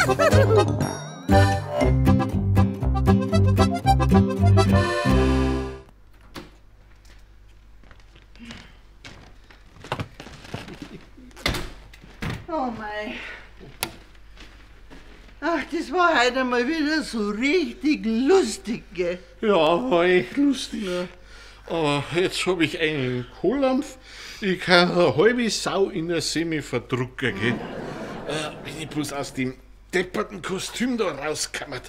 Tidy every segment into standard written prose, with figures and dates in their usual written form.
Oh mei. Ach, das war heute einmal wieder so richtig lustig, gell? Ja, war echt lustig. Ja. Aber jetzt hab ich einen Kohldampf. Ich kann eine halbe Sau in der Semi verdrucken, gell? Bin ich bloß aus dem depperten Kostüm da rausgekommen.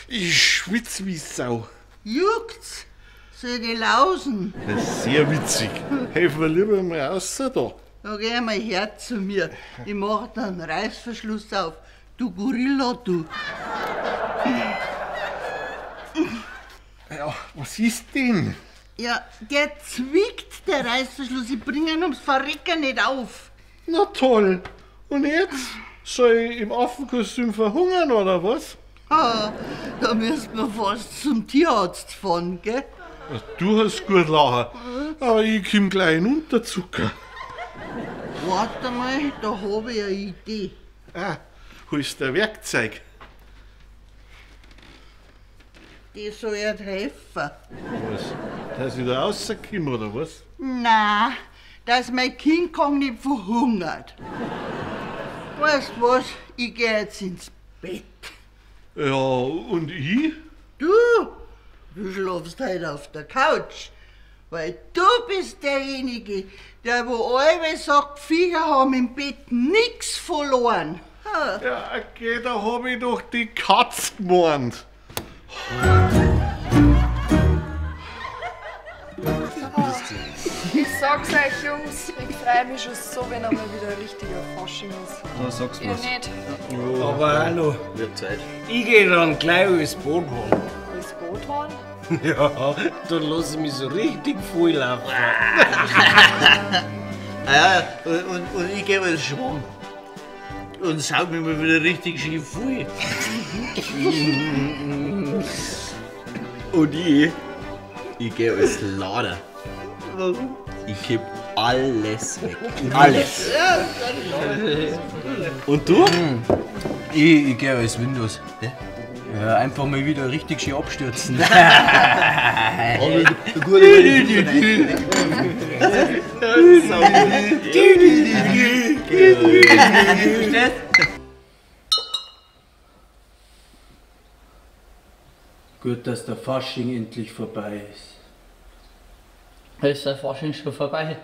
Ich schwitz wie Sau. Juckt's? Soll ich lausen? Das ist sehr witzig. Helf mir lieber mal raus da. Da geh mal her zu mir. Ich mach da einen Reißverschluss auf. Du Gorilla, du. Ja, was ist denn? Ja, der zwickt, der Reißverschluss. Ich bring ihn ums Verrecken nicht auf. Na toll. Und jetzt? Soll ich im Affenkostüm verhungern, oder was? Ah, da müssen wir fast zum Tierarzt fahren, gell? Du hast gut lachen, aber ich komm gleich in Unterzucker. Warte mal, da hab ich eine Idee. Ah, wo ist der Werkzeug? Die soll ja helfen. Was? Dass ich da rauskomme, oder was? Nein, dass mein King Kong nicht verhungert. Weißt du was? Ich geh jetzt ins Bett. Ja, und ich? Du schlafst heute auf der Couch. Weil du bist derjenige, der wo alle sagt, Viecher haben im Bett nix verloren. Ha. Ja, okay, da hab ich doch die Katz gemeint. Ich sag's euch, Jungs, ich freu mich schon so, wenn einmal wieder ein richtiger Fasching ist. Da sagst du was. Ihr nicht. Ja. Aber hallo. Wird Zeit. Ich geh dann gleich als Boot fahren. Als Boot fahren? Ja, dann lass ich mich so richtig voll laufen. Ah ja, und ich geh als Schwamm. Und saug mich mal wieder richtig schön voll. Und ich geh als Lader. Warum? Ich kipp alles weg. Alles. Und du? Ich geh als Windows. Ja, einfach mal wieder richtig schön abstürzen. Gut, dass der Fasching endlich vorbei ist. Ist der Fasching schon vorbei?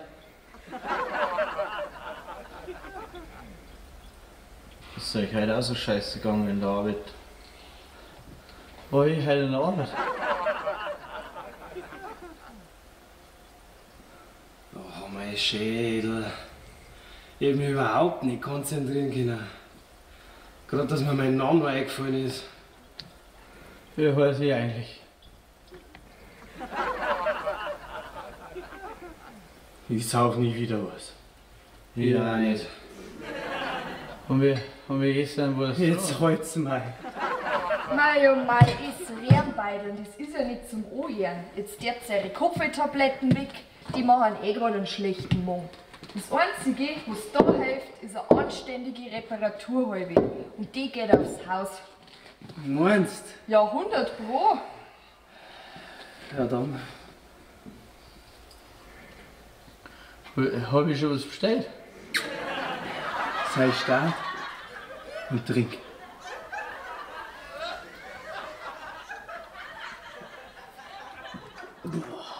Ist euch heute auch so scheiße gegangen in der Arbeit? War ich heute in der Arbeit? Oh, mein Schädel. Ich hab mich überhaupt nicht konzentrieren können. Gerade, dass mir mein Name eingefallen ist. Wie heiß ich eigentlich? Ich sauf nie wieder was. Ich auch nicht. Und wir gestern was. Jetzt halt's mal. Mei oh mei, es rühren beide und das ist ja nicht zum Anhören. Jetzt dert's eure Kopfwehtabletten weg, die machen eh gerade einen schlechten Mund. Das Einzige, was da hilft, ist eine anständige Reparaturhalbe. Und die geht aufs Haus. Meinst? Ja, 100 Pro. Ja, dann. Hab ich schon was bestellt? Sei stark und trink. Boah.